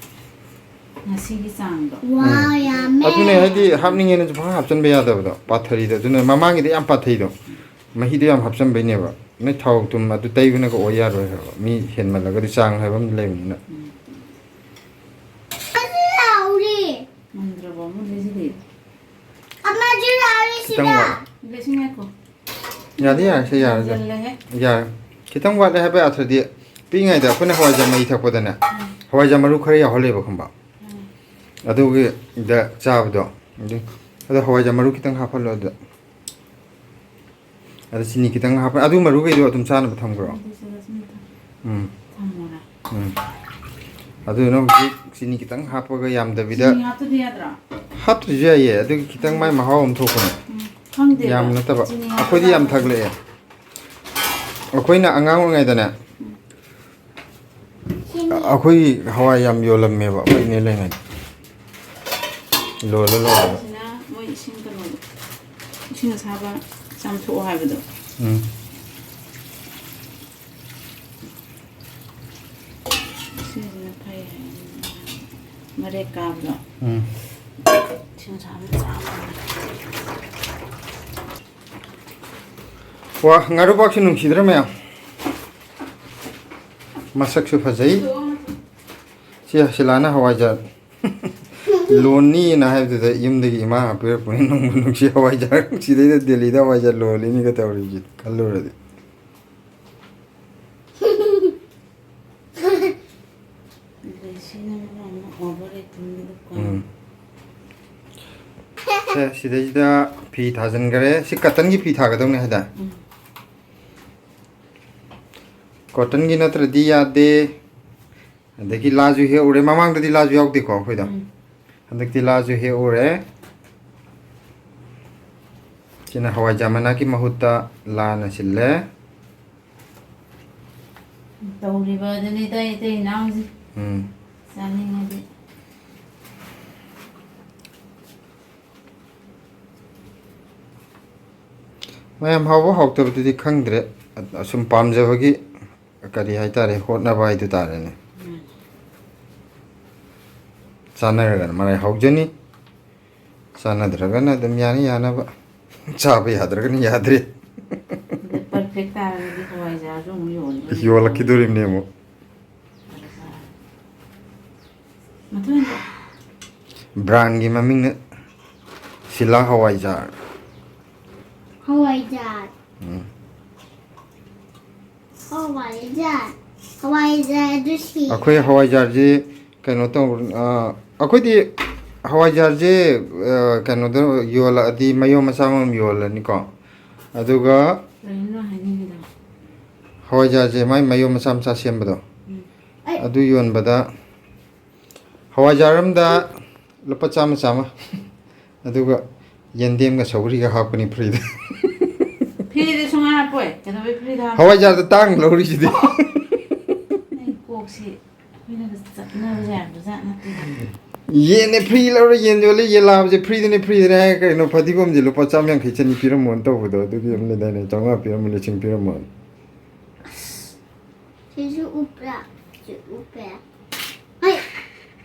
ꯉꯁꯤꯒꯤ ꯆꯥꯡꯗꯣ꯫ Wow, ꯎꯝ꯫ ꯌꯥꯝꯃꯦ꯫ ꯑꯗꯨꯅꯦ ꯍꯥꯏꯗꯤ ꯍꯥꯞꯅꯤꯡꯉꯦꯅꯁꯨ ꯄꯪꯍꯥꯞ ꯍꯥꯞꯆꯤꯟꯕ ꯌꯥꯗꯕꯗꯣ, ꯄꯥꯊꯔꯤꯗꯣ꯫ ꯑꯗꯨꯅ ꯃꯃꯥꯡꯒꯤꯗꯤ ꯌꯥꯝ ꯄꯥꯊꯩꯗꯣ꯫ ꯃꯍꯤꯗꯣ ꯌꯥꯝ ꯍꯥꯞꯆꯤꯟꯕꯩꯅꯦꯕ꯫ ꯅꯣꯏ ꯊꯥꯎ ꯊꯨꯝ ꯑꯗꯨ ꯇꯩꯕꯅꯒ ꯑꯣꯏ ꯌꯥꯔꯣꯏ ꯍꯥꯏꯕ꯫ ꯃꯤ ꯍꯦꯟꯃꯜꯂꯒꯗꯤ ꯆꯥꯡ ꯍꯥꯏꯕ ꯑꯃ ꯂꯩꯕꯅꯤꯅ꯫ ꯎꯝ꯫ ꯑꯗꯨ ꯂꯥꯎꯔꯤ꯫ ꯉꯝꯗ꯭ꯔꯕꯣ ꯑꯃꯗꯨꯁꯤꯗꯤ? ꯑꯃꯁꯨ ꯂꯥꯎꯔꯤ ꯈꯤꯇꯪ ꯁꯤꯗ꯫ ꯋꯥꯠꯂꯤ꯫ ꯂꯩꯁꯤꯡ ꯉꯥꯏꯈꯣ꯫ ꯌꯥꯗꯤ ꯌꯥꯔꯦ, ꯁꯤ ꯌꯥꯔꯦ꯫ ꯍꯦꯟꯖꯜꯂꯦꯍꯦ꯫ ꯌꯥꯔꯦ꯫ ꯈꯤꯇꯪ ꯋꯥꯠꯂꯦ ꯍꯥꯏꯕ ꯑꯥꯊ꯭ꯔꯗꯤ, ꯄꯤꯛꯏꯉꯩꯗ ꯑꯩꯈꯣꯏꯅ ꯍꯋꯥꯏꯖꯥꯔ ꯃꯍꯤ ꯊꯛꯄꯗꯅꯦ, ꯎꯝ꯫ ꯍꯋꯥꯏꯖꯥꯔ ꯃꯔꯨ ꯈꯔ ꯌꯥꯎꯍꯜꯂꯦꯕ, ꯈꯪꯕ? ꯎꯝ꯫ ꯑꯗꯨꯒꯤꯗ ꯆꯥꯕꯗꯣ꯫ ꯑꯗꯨ, ꯑꯗꯣ ꯍꯋꯥꯏꯖꯥꯔ ꯃꯔꯨ ꯈꯤꯇꯪ ꯍꯥꯞꯍꯜꯂꯣ ꯑꯗꯨꯗ꯫ ꯑꯗ ꯆꯤꯅꯤ ꯈꯤꯇꯪ ꯍꯥꯞꯄ, ꯑꯗꯨ ꯃꯔꯨꯈꯩꯗꯣ ꯑꯗꯨꯝ ꯆꯥꯅꯕ ꯊꯝꯈ꯭ꯔꯣ꯫ ꯑꯗꯨꯁꯨ ꯂꯧꯁꯤꯟꯕ ꯊꯝ-, ꯎꯝ꯫ ꯊꯝꯃꯣꯔꯥ? ꯎꯝ꯫ ꯑꯗꯨꯗꯨꯅ ꯍꯧꯖꯤꯛ ꯆꯤꯅꯤ ꯈꯤꯇꯪ ꯍꯥꯞꯄꯒ ꯌꯥꯝꯗꯕꯤꯗ꯫ ꯆꯤꯅꯤ ꯍꯥꯞꯇꯗꯤ ꯌꯥꯗ꯭ꯔꯣ? ꯍꯥꯞꯇ꯭ꯔꯁꯨ ꯌꯥꯏꯌꯦ, ꯑꯗꯨꯒꯤ ꯈꯤꯇꯪ ꯃꯥꯏ ꯃꯍꯥꯎ ꯑꯃ ꯊꯣꯛꯄꯅꯦ꯫ ꯎꯝ, ꯈꯪꯗꯦꯕ꯫ ꯌꯥꯝ ꯅꯠꯇꯕ꯫ ꯆꯤꯅꯤ ꯍꯥꯞꯄ ꯑꯩꯈꯣꯏꯗꯤ ꯌꯥꯝ ꯌꯥꯗ꯭ꯔꯣ? ꯊꯛꯂꯛꯑꯦ꯫ ꯑꯩꯈꯣꯏꯅ ꯑꯉꯥꯡ ꯑꯣꯏꯔꯤꯉꯩꯗꯅꯦ, ꯎꯝ꯫ ꯑꯩꯈꯣꯏ ꯍꯋꯥꯏ ꯌꯥꯝ ꯌꯣꯜꯂꯝꯃꯦꯕ, ꯑꯩꯈꯣꯏ ꯏꯅꯦ ꯂꯩꯉꯩꯗ꯫ ꯂꯣꯜꯂ ꯂꯣꯜꯂꯒ꯫ ꯁꯤꯅ ꯃꯣꯏ ꯏꯁꯤꯡ ꯀꯩꯅꯣꯗꯣ, ꯏꯁꯤꯡ ꯑꯁꯥꯕ ꯆꯥꯝꯊꯣꯛꯑꯣ ꯍꯥꯏꯕꯗꯣ꯫ ꯎꯝ꯫ ꯁꯤꯁꯤꯅ ꯐꯩ ꯍꯥꯏ꯫ ꯃꯔꯦꯛ ꯀꯥꯕꯗꯣ꯫ ꯎꯝ꯫ ꯏꯁꯤꯡ ꯑꯁꯥꯕ ꯆꯥꯝꯃꯒ꯫ ꯋꯥ, ꯉꯥꯔꯨꯕꯥꯛꯁꯤ ꯅꯨꯡꯁꯤꯗ꯭ꯔꯥ ꯃꯌꯥꯝ? ꯃꯁꯛꯁꯨ ꯐꯖꯩ꯫ ꯁꯤ ꯍꯁꯤꯂꯥꯅ ꯍꯋꯥꯏꯖꯥꯔ ꯂꯣꯟꯅꯤꯅ ꯍꯥꯏꯕꯗꯨꯗ ꯌꯨꯝꯗꯒꯤ ꯏꯃꯥ ꯄꯤꯔꯛꯄꯅꯤ꯫ ꯅꯨꯡꯕꯨ ꯅꯨꯡꯁꯤ ꯍꯋꯥꯏꯖꯥꯔ꯫ ꯁꯤꯗꯩꯗ ꯗꯦꯜꯂꯤꯗ ꯍꯋꯥꯏꯖꯥꯔ ꯂꯣꯜꯂꯤꯅꯤꯒ ꯇꯧꯔꯤꯁꯤ ꯈꯜꯂꯨꯔꯗꯤ꯫ ꯑꯗꯩ ꯁꯤꯅ ꯃꯔꯣꯟ ꯑꯃ over actingꯒꯤꯗꯣ ꯀꯣ꯫ ꯎꯝ꯫ ꯁꯦ, ꯁꯤꯗꯩꯁꯤꯗ ꯐꯤ ꯊꯥꯖꯤꯟꯈ꯭ꯔꯦ꯫ ꯁꯤ cottonꯒꯤ ꯐꯤ ꯊꯥꯒꯗꯧꯅꯦ ꯍꯥꯏꯗ꯫ ꯎꯝ꯫ Cottonꯒꯤ ꯅꯠꯇ꯭ꯔꯗꯤ ꯌꯥꯗꯦ꯫ ꯑꯗꯒꯤ ꯂꯥꯁꯨ ꯍꯦꯛꯎꯔꯦ꯫ ꯃꯃꯥꯡꯗꯗꯤ ꯂꯥꯁꯨ ꯌꯥꯎꯗꯦꯀꯣ ꯑꯩꯈꯣꯏꯗ꯫ ꯎꯝ꯫ ꯍꯟꯗꯛꯇꯤ ꯂꯥꯁꯨ ꯍꯦꯛꯎꯔꯦ꯫ ꯁꯤꯅ ꯍꯋꯥꯏꯖꯥꯔ ꯃꯅꯥꯒꯤ ꯃꯍꯨꯠꯇ ꯂꯥꯅ ꯁꯤꯜꯂꯦ꯫ ꯇꯧꯔꯤꯕ ꯑꯗꯨꯅꯤ ꯑꯇꯩ ꯑꯇꯩ ꯏꯅꯥꯎꯁꯦ꯫ ꯎꯝ꯫ ꯆꯥꯅꯤꯡꯉꯗꯤ꯫ ꯃꯌꯥꯝ ꯍꯥꯎꯕ ꯍꯥꯎꯇꯕꯗꯨꯗꯤ ꯈꯪꯗ꯭ꯔꯦ꯫ ꯑꯁꯨꯝ ꯄꯥꯝꯖꯕꯒꯤ ꯀꯔꯤ ꯍꯥꯏꯇꯥꯔꯦ, ꯍꯣꯠꯅꯕ ꯍꯥꯏꯗꯨ ꯇꯥꯔꯦꯅꯦ꯫ ꯎꯝ꯫ ꯆꯥꯅꯔꯒꯅ ꯃꯔꯥꯏ ꯍꯧꯖꯅꯤ, ꯆꯥꯅꯗ꯭ꯔꯒꯅ ꯑꯗꯨꯝ ꯌꯥꯅ ꯌꯥꯅꯕ, ꯆꯥꯕ ꯌꯥꯗ꯭ꯔꯒꯅ ꯌꯥꯗ꯭ꯔꯦ꯫ ꯑꯗꯨ perfect ꯇꯥꯔꯒꯗꯤ ꯍꯋꯥꯏꯖꯥꯔꯁꯨ ꯑꯃꯨꯛ ꯌꯣꯟꯗꯣꯏꯅꯤ꯫ ꯌꯣꯜꯂꯛꯈꯤꯗꯣꯔꯤꯕꯅꯦ ꯑꯃꯨꯛ꯫ ꯃꯊꯪꯗ꯫ Brandꯒꯤ ꯃꯃꯤꯡꯅ ꯁꯤꯂꯥ ꯍꯋꯥꯏꯖꯥꯔ꯫ ꯍꯋꯥꯏꯖꯥꯔ꯫ ꯎꯝ꯫ ꯍꯋꯥꯏꯖꯥꯔ꯫ ꯍꯋꯥꯏꯖꯥꯔꯗꯨ ꯁꯤ꯫ ꯑꯩꯈꯣꯏ ꯍꯋꯥꯏꯖꯥꯔꯁꯤ ꯀꯩꯅꯣ ꯇꯧ-, ꯑ, ꯑꯩꯈꯣꯏꯗꯤ ꯍꯋꯥꯏꯖꯥꯔꯁꯦ, ꯑ, ꯀꯩꯅꯣꯗ ꯌꯣꯜꯂꯛꯑꯗꯤ ꯃꯌꯣꯝ ꯃꯆꯥ ꯑꯃꯃꯝ ꯌꯣꯜꯂꯅꯤꯀꯣ꯫ ꯑꯗꯨꯒ ꯀꯔꯤꯅꯣ ꯍꯥꯏꯅꯤꯡꯉꯤꯗꯣ? ꯍꯋꯥꯏꯖꯥꯔꯁꯦ ꯃꯥꯏ ꯃꯌꯣꯝ ꯃꯆꯥ ꯃꯆꯥ ꯁꯦꯝꯕꯗꯣ꯫ ꯎꯝ꯫ ꯑꯩ ꯑꯗꯨ ꯌꯣꯟꯕꯗ ꯍꯋꯥꯏꯖꯥꯔ ꯑꯃꯗ ꯂꯨꯄꯥ ꯆꯥꯝꯃ, ꯆꯥꯝꯃ꯫ ꯑꯗꯨꯒ ꯌꯦꯟꯗꯦꯝꯒ ꯁꯧꯒ꯭ꯔꯤꯒ ꯍꯥꯞꯀꯅꯤ freeꯗ꯫ Freeꯗ ꯁꯨꯡꯍꯥꯞ ꯍꯥꯞꯄꯣꯏ꯫ ꯀꯩꯗꯧꯕꯩ freeꯗ ꯍꯥꯞꯄꯣꯏ? ꯍꯋꯥꯏꯖꯥꯔꯗ ꯇꯥꯡ ꯂꯧꯔꯤꯁꯤꯗꯤ꯫ ꯑꯩ ꯀꯣꯛꯁꯤ ꯑꯩꯈꯣꯏꯅꯒ ꯆꯠꯅꯕ ꯌꯥꯕꯖꯥꯠ ꯅꯠꯇꯦ꯫ ꯌꯦꯟꯅꯦ free ꯂꯧꯔꯦ, ꯌꯦꯟ ꯌꯣꯜꯂꯦ, ꯌꯦꯟ ꯂꯥꯕꯁꯦ freeꯗꯅꯦ, freeꯗꯅꯦ ꯍꯥꯏꯔꯒ ꯀꯩꯅꯣ ꯐꯗꯤꯒꯣꯝꯁꯦ ꯂꯨꯄꯥ ꯆꯥꯝ ꯌꯥꯡꯈꯩ ꯆꯅꯤ ꯄꯤꯔꯝꯃꯣꯅ ꯇꯧꯕꯗꯣ ꯑꯗꯨꯒꯤ ꯑꯃ ꯂꯩꯗꯥꯏꯅꯦ, ꯆꯥꯝꯃꯉꯥ ꯄꯤꯔꯝꯃꯣ, ꯂꯤꯁꯤꯡ ꯄꯤꯔꯝꯃꯣꯅ꯫ ꯁꯤꯁꯨ ꯎꯞꯄ꯭ꯔꯥ? ꯁꯤ ꯎꯞꯄꯦ꯫ ꯍꯩ!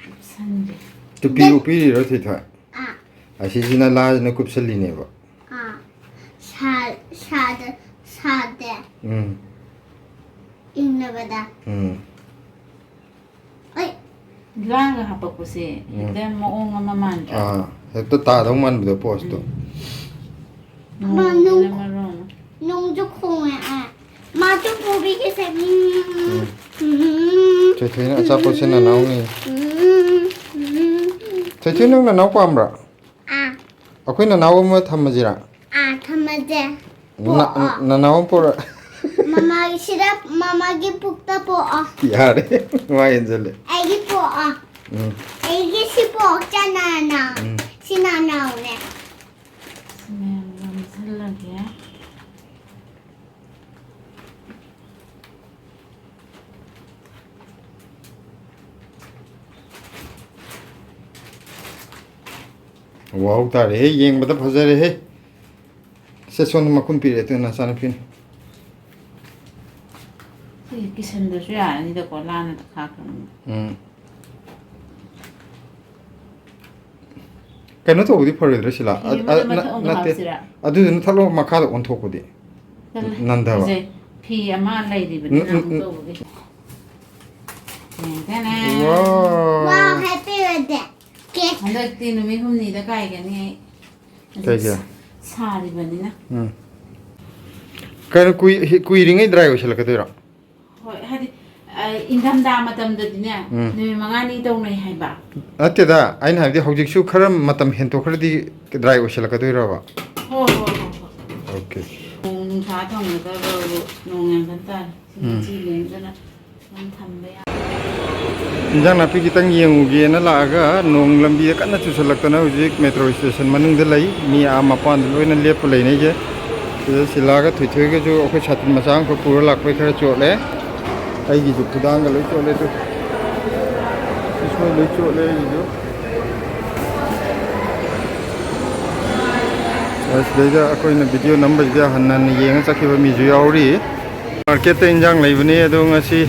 ꯎꯞꯁꯟꯒꯦ꯫ ꯇꯨꯄꯤ ꯗꯦ- ꯎꯞꯄꯤꯔꯤꯔꯣ, ꯊꯣꯏꯊꯣꯏ? ꯑꯥ꯫ ꯑꯁꯤꯁꯤꯅ ꯂꯥꯁꯤꯅ ꯀꯨꯞꯁꯜꯂꯤꯅꯦꯕ꯫ ꯑꯥ꯫ ꯁꯥ-, ꯁꯥꯗ-, ꯁꯥꯗꯦ꯫ ꯎꯝ꯫ ꯏꯪꯅ ꯎꯝ꯫ ꯂꯥꯡꯒ ꯍꯥꯄꯛꯄꯁꯦ ꯎꯝ꯫ ꯍꯦꯛꯇ ꯃꯑꯣꯡ ꯑꯃ ꯃꯥꯟꯗ꯭ꯔꯥ? ꯑꯥ, ꯍꯦꯛꯇ ꯇꯥꯗꯧ ꯃꯥꯟꯕꯗꯣ ꯄꯣꯁꯇꯣ꯫ ꯎꯝ꯫ ꯃꯥ ꯅꯨꯡ-, ꯅꯣꯡꯁꯤꯅ ꯃꯔꯣꯟ ꯑꯃ꯫ ꯅꯣꯡꯁꯨ ꯈꯣꯡꯉꯦ꯫ ꯑꯥ꯫ ꯃꯥꯁꯨ ꯄꯨꯕꯤꯒꯦꯁꯦ꯫ ꯎꯝ꯫ ꯎꯝ꯫ ꯎꯝ꯫ ꯊꯣꯏꯊꯣꯏꯅ ꯑꯆꯥꯄꯣꯠꯁꯦ ꯅꯅꯥꯎꯅꯤ꯫ ꯎꯝ꯫ ꯎꯝ꯫ ꯊꯣꯏꯊꯣꯏ, ꯅꯪ ꯅꯅꯥꯎ ꯄꯥꯝꯕ꯭ꯔꯥ? ꯑꯥ꯫ ꯑꯩꯈꯣꯏ ꯅꯅꯥꯎ ꯑꯃ ꯊꯝꯃꯁꯤꯔꯥ? ꯑꯥ, ꯊꯝꯃꯁꯦ꯫ ꯅ-, ꯄꯣꯛꯑꯣ꯫ ꯅꯅꯥꯎ ꯑꯃ ꯄꯣꯔꯛ-, ꯃꯃꯥꯒꯤ ꯁꯤꯗ, ꯃꯃꯥꯒꯤ ꯄꯨꯛꯇ ꯄꯣꯛꯑꯣ꯫ ꯌꯥꯔꯦ, ꯃꯥ ꯍꯦꯟꯖꯜꯂꯦ꯫ ꯑꯩꯒꯤ ꯄꯣꯛꯑꯣ꯫ ꯎꯝ꯫ ꯑꯩꯒꯤ ꯁꯤ ꯄꯣꯛ ꯆꯅꯥꯅ꯫ ꯎꯝ꯫ ꯁꯤ ꯅꯅꯥꯎꯅꯦ꯫ ꯁꯤ ꯃꯌꯥꯝ ꯅꯝꯁꯤꯜꯂꯒꯦ꯫ ꯋꯥꯎ ꯇꯥꯔꯦꯍꯦ, ꯌꯦꯡꯕꯗ ꯐꯖꯔꯦꯍꯦ꯫ ꯁꯦ, ꯁꯣꯝꯗ ꯃꯈꯨꯝ ꯄꯤꯔꯛꯑꯦ ꯇꯨ ꯅꯆꯥꯅꯨꯄꯤꯅ꯫ ꯁꯤ ꯀꯤꯁꯟꯗ꯭ꯔꯁꯨ ꯌꯥꯔꯅꯤꯗꯀꯣ, ꯂꯥꯟꯅ ꯈꯥꯛꯈ꯭ꯔꯕꯅꯤꯅ꯫ ꯎꯝ꯫ ꯀꯩꯅꯣ ꯇꯧꯕꯗꯤ ꯐꯔꯣꯏꯗ꯭ꯔꯥ, ꯁꯤꯂꯥ? ꯐꯤ ꯑ-, ꯑꯃꯗ ꯑ-, ꯅ-, ꯃꯊꯛ ꯑꯃꯒ ꯅꯠꯇꯦ꯫ ꯍꯥꯞꯁꯤꯔꯥ? ꯑꯗꯨꯗꯨꯅ ꯊꯛꯂꯣ, ꯃꯈꯥꯗ ꯑꯣꯟꯊꯣꯛꯄꯗꯤ꯫ ꯇꯜꯂꯦ꯫ ꯅꯟꯗꯕ꯫ ꯐꯖꯩ꯫ ꯐꯤ ꯑꯃ ꯂꯩꯔꯤꯕꯅꯤꯅ ꯎꯝ, ꯎꯝ, ꯑꯃꯨꯛ ꯎꯝ꯫ ꯇꯧꯕꯒꯤ꯫ ꯇꯦꯡ ꯇꯦꯡ꯫ ꯋꯥꯎ꯫ ꯋꯥꯎ, happy birthday꯫ Cake꯫ ꯍꯟꯗꯛꯇꯤ ꯅꯨꯃꯤꯠ ꯍꯨꯝꯅꯤꯗ ꯀꯥꯏꯒꯅꯤ ꯑꯩ꯫ ꯍꯧꯖꯤꯛ ꯀꯩꯒꯤ? ꯁꯥ-, ꯁꯥꯔꯤꯕꯅꯤꯅ꯫ ꯎꯝ꯫ ꯀꯩꯅꯣ, ꯀꯨꯏ-, ꯍꯤ-, ꯀꯨꯏꯔꯤꯉꯩ dry ꯑꯣꯏꯁꯤꯜꯂꯛꯀꯗꯣꯏꯔꯣ? ꯍꯣꯏ, ꯍꯥꯏꯗꯤ, ꯑ, ꯏꯪꯊꯝꯊꯥ ꯃꯇꯝꯗꯗꯤꯅꯦ, ꯎꯝ꯫ ꯅꯨꯃꯤꯠ ꯃꯉꯥꯅꯤ ꯇꯧꯅꯩ ꯍꯥꯏꯕ꯫ ꯅꯠꯇꯦꯗ, ꯑꯩꯅ ꯍꯥꯏꯕꯗꯤ ꯍꯧꯖꯤꯛꯁꯨ ꯈꯔ ꯃꯇꯝ ꯍꯦꯟꯇꯣꯛꯈ꯭ꯔꯗꯤ dry ꯑꯣꯏꯁꯤꯜꯂꯛꯀꯗꯣꯏꯔꯕ? ꯍꯣꯏ, ꯍꯣꯏ, ꯍꯣꯏ, ꯍꯣꯏ꯫ Okay꯫ ꯅꯣꯡ ꯅꯨꯡꯁꯥ ꯊꯝꯒꯗꯕꯕꯨ ꯅꯣꯡ ꯌꯥꯝ ꯀꯟ ꯇꯥꯔꯦ꯫ ꯎꯝ꯫ ꯁꯤ ꯂꯦꯡꯗꯅ ꯅꯪ ꯊꯝꯕ ꯌꯥ- ꯏꯟꯖꯥꯡ ꯅꯥꯄꯤ ꯈꯤꯇꯪ ꯌꯦꯡꯉꯨꯒꯦꯅ ꯂꯥꯛꯑꯒ ꯅꯣꯡ ꯂꯝꯕꯤꯗ ꯀꯟꯅ ꯆꯨꯁꯜꯂꯛꯇꯅ ꯍꯧꯖꯤꯛ metro station ꯃꯅꯨꯡꯗ ꯂꯩ꯫ ꯃꯤ ꯑꯥ ꯃꯄꯥꯟꯗ ꯂꯣꯏꯅ ꯂꯦꯞꯄ ꯂꯩꯅꯩꯁꯦ꯫ ꯁꯤꯗ ꯁꯤꯂꯥꯒ ꯊꯣꯏꯊꯣꯏꯒꯁꯨ ꯑꯩꯈꯣꯏ ꯁꯥꯇꯤꯟ ꯃꯆꯥ ꯑꯃꯈꯛ ꯄꯨꯔ ꯂꯥꯛꯄꯩ ꯈꯔ ꯆꯣꯠꯂꯦ꯫ ꯑꯩꯒꯤꯁꯨ ꯈꯨꯗꯥꯡꯒ ꯂꯣꯏ ꯆꯣꯠꯂꯦ ꯇꯨ꯫ ꯁꯤꯁꯨ ꯂꯣꯏ ꯆꯣꯠꯂꯦ ꯑꯩꯒꯤꯁꯨ꯫ ꯑꯁꯤꯗꯩꯗ ꯑꯩꯈꯣꯏꯅ video ꯅꯝꯕꯁꯤꯗ ꯍꯟꯅ ꯍꯟꯅ ꯌꯦꯡꯉ ꯆꯠꯈꯤꯕ ꯃꯤꯁꯨ ꯌꯥꯎꯔꯤ꯫ Market ꯇ ꯏꯟꯖꯥꯡ ꯂꯩꯕꯅꯤ, ꯑꯗꯣ ꯉꯁꯤ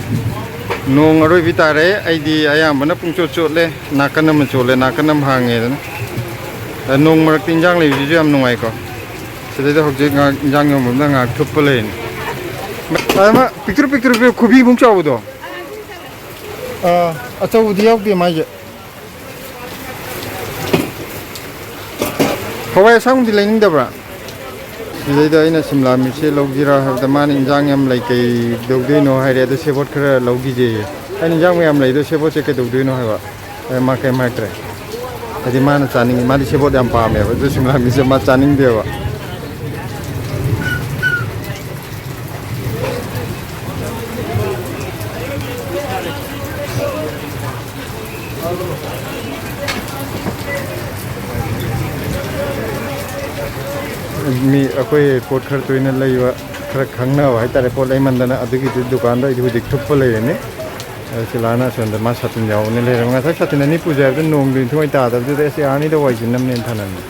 ꯅꯣꯡ ꯑꯔꯣꯏꯕꯤ ꯇꯥꯔꯦ꯫ ꯑꯩꯗꯤ ꯑꯌꯥꯝꯕꯅ ꯄꯨꯡꯆꯣꯠ ꯆꯣꯠꯂꯦ, ꯅꯥꯀꯟ ꯑꯃ ꯆꯣꯠꯂꯦ, ꯅꯥꯀꯟ ꯑꯃ ꯍꯥꯡꯉꯦꯗꯅ꯫ ꯑ, ꯅꯣꯡ ꯃꯔꯛꯇ ꯏꯟꯖꯥꯡ ꯂꯩꯕꯁꯤꯁꯨ ꯌꯥꯝ ꯅꯨꯡꯉꯥꯏꯀꯣ꯫ ꯁꯤꯗꯩꯗ ꯍꯧꯖꯤꯛ ꯉꯥꯏꯍꯥꯛ ꯏꯟꯖꯥꯡ ꯌꯣꯟꯐꯝꯗ ꯉꯥꯏꯍꯥꯛ ꯊꯨꯞꯄ ꯂꯩꯔꯤꯅꯤ꯫ ꯑꯃ ꯄꯤꯛꯇ꯭ꯔꯨ ꯄꯤꯛꯇ꯭ꯔꯨ ꯄꯤꯛ-, ꯈꯨꯕꯤꯃꯨꯛ ꯆꯥꯎꯕꯗꯣ꯫ ꯑꯥ, ꯑꯆꯧꯕꯗꯤ ꯌꯥꯎꯗꯦ ꯃꯥꯏꯁꯦ꯫ ꯍꯋꯥꯏ ꯑꯁꯥꯡꯕꯗꯤ ꯂꯩꯅꯤꯡꯗꯕ꯭ꯔꯥ? ꯁꯤꯗꯩꯗ ꯑꯩꯅ ꯁꯤꯝꯂꯥ ꯃꯤꯠꯁꯦ ꯂꯧꯁꯤꯔꯥ ꯍꯥꯏꯕꯗ, ꯃꯥꯅ ꯏꯟꯖꯥꯡ ꯌꯥꯝ ꯂꯩ, ꯀꯩꯗꯧꯗꯣꯏꯅꯣ ꯍꯥꯏꯔꯦ꯫ ꯑꯗꯣ ꯁꯦꯕꯣꯠ ꯈꯔ ꯂꯧꯈꯤꯁꯦꯌꯦ꯫ ꯑꯩꯅ ꯏꯟꯖꯥꯡ ꯃꯌꯥꯝ ꯂꯩꯗꯣ ꯁꯦꯕꯣꯠꯁꯦ ꯀꯩꯗꯧꯗꯣꯏꯅꯣ ꯍꯥꯏꯕ꯫ ꯑꯗ ꯃꯥ ꯀꯩꯝ ꯍꯥꯏꯔꯛꯇ꯭ꯔꯦ꯫ ꯍꯥꯏꯗꯤ ꯃꯥꯅ ꯆꯥꯅꯤꯡꯉꯤ, ꯃꯥꯗꯤ ꯁꯦꯕꯣꯠ ꯌꯥꯝ ꯄꯥꯝꯃꯦꯕ꯫ ꯑꯗꯨ ꯁꯤꯝꯂꯥ ꯃꯤꯠꯁꯦ ꯃꯥ ꯆꯥꯅꯤꯡꯗꯦꯕ꯫ ꯃꯤ ꯑꯩꯈꯣꯏ ꯄꯣꯠ ꯈꯔ ꯇꯣꯏꯅ ꯂꯩꯕ, ꯈꯔ ꯈꯪꯅꯕ ꯍꯥꯏꯇꯥꯔꯦ, ꯄꯣꯠ ꯂꯩꯃꯟꯗꯅ꯫ ꯑꯗꯨꯒꯤꯗꯤ ꯗꯨꯀꯥꯟꯗ ꯑꯩꯗꯤ ꯍꯧꯖꯤꯛ ꯊꯨꯞꯄ ꯂꯩꯔꯅꯤ꯫ ꯑꯗ ꯁꯤꯂꯥꯅ ꯑꯁꯣꯝꯗ ꯃꯥ ꯁꯥꯇꯤꯟ ꯌꯥꯎꯕꯅꯦ ꯂꯩꯔꯝꯃꯦ꯫ ꯉꯁꯥꯏ ꯁꯥꯇꯤꯟ ꯑꯅꯤ ꯄꯨꯖꯩ ꯍꯥꯏꯕꯗ ꯅꯣꯡꯗꯨ ꯅꯤꯡꯊꯤꯉꯥꯏ ꯇꯥꯗꯕꯗꯨꯗ ꯑꯁ ꯌꯥꯔꯅꯤꯗ, ꯋꯥꯏ ꯆꯤꯟꯅꯕꯅꯦꯅ ꯊꯅꯝꯃꯦ꯫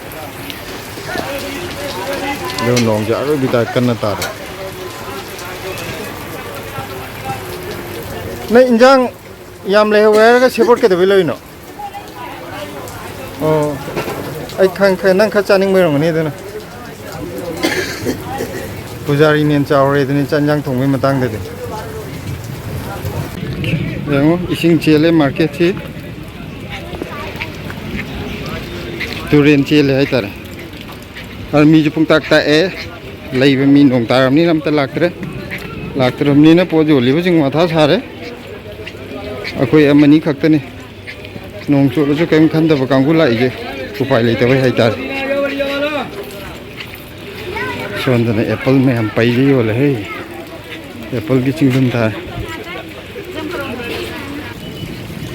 ꯑꯗꯨ ꯅꯣꯡꯁꯦ ꯑꯔꯣꯏꯕꯤ ꯇꯥꯏꯞ ꯀꯟꯅ ꯇꯥꯔꯦ꯫ ꯅꯪ ꯏꯟꯖꯥꯡ ꯌꯥꯝ ꯂꯩꯍꯧꯋꯦ ꯍꯥꯏꯔꯒ ꯁꯦꯕꯣꯠ ꯀꯩꯗꯧꯕꯩ ꯂꯩꯔꯤꯅꯣ? ꯑꯣ, ꯑꯩ ꯈꯪ-, ꯈꯪ-, ꯅꯪ ꯈꯔ ꯆꯥꯅꯤꯡꯕ ꯑꯣꯏꯔꯝꯒꯅꯤ ꯑꯗꯨꯅ꯫ ꯄꯨꯖꯥꯔꯤꯅꯦꯅ ꯆꯥꯎꯔꯦ ꯑꯗꯨꯅꯤ ꯆꯥꯛ ꯏꯟꯖꯥꯡ ꯊꯣꯡꯕꯒꯤ ꯃꯇꯥꯡꯗꯗꯤ꯫ ꯌꯦꯡꯉꯣ, ꯏꯁꯤꯡ ꯆꯦꯜꯂꯦ ꯃꯥꯔꯀꯦꯠꯁꯤ꯫ ꯇꯨꯔꯦꯟ ꯆꯦꯜꯂꯦ ꯍꯥꯏꯇꯥꯔꯦ꯫ ꯑꯗꯨ ꯃꯤꯁꯨ ꯄꯨꯡꯇꯥꯛ ꯇꯥꯛꯑꯦ꯫ ꯂꯩꯕ ꯃꯤ ꯅꯣꯡ ꯇꯥꯔꯕꯅꯤꯅ ꯑꯝꯇ ꯂꯥꯛꯇ꯭ꯔꯦ꯫ ꯂꯥꯛꯇ꯭ꯔꯕꯅꯤꯅ ꯄꯣꯠ ꯌꯣꯜꯂꯤꯕꯁꯤꯡ ꯃꯊꯥ ꯁꯥꯔꯦ꯫ ꯑꯩꯈꯣꯏ ꯑꯃꯅꯤ ꯈꯛꯇꯅꯤ꯫ ꯅꯣꯡ ꯆꯣꯠꯂꯁꯨ ꯀꯔꯤꯝ ꯈꯟꯗꯕ ꯀꯥꯡꯕꯨ ꯂꯥꯛꯏꯁꯦ꯫ ꯎꯄꯥꯏ ꯂꯩꯇꯕꯩ ꯍꯥꯏꯇꯥꯔꯦ꯫ ꯁꯣꯝꯗꯅ ꯑꯦꯄꯜ ꯃꯌꯥꯝ ꯄꯩꯒꯩ ꯌꯣꯜꯂꯦ ꯍꯦ꯫ ꯑꯦꯄꯜꯒꯤ ꯆꯤꯡꯗꯨꯝ ꯊꯥꯔꯦ꯫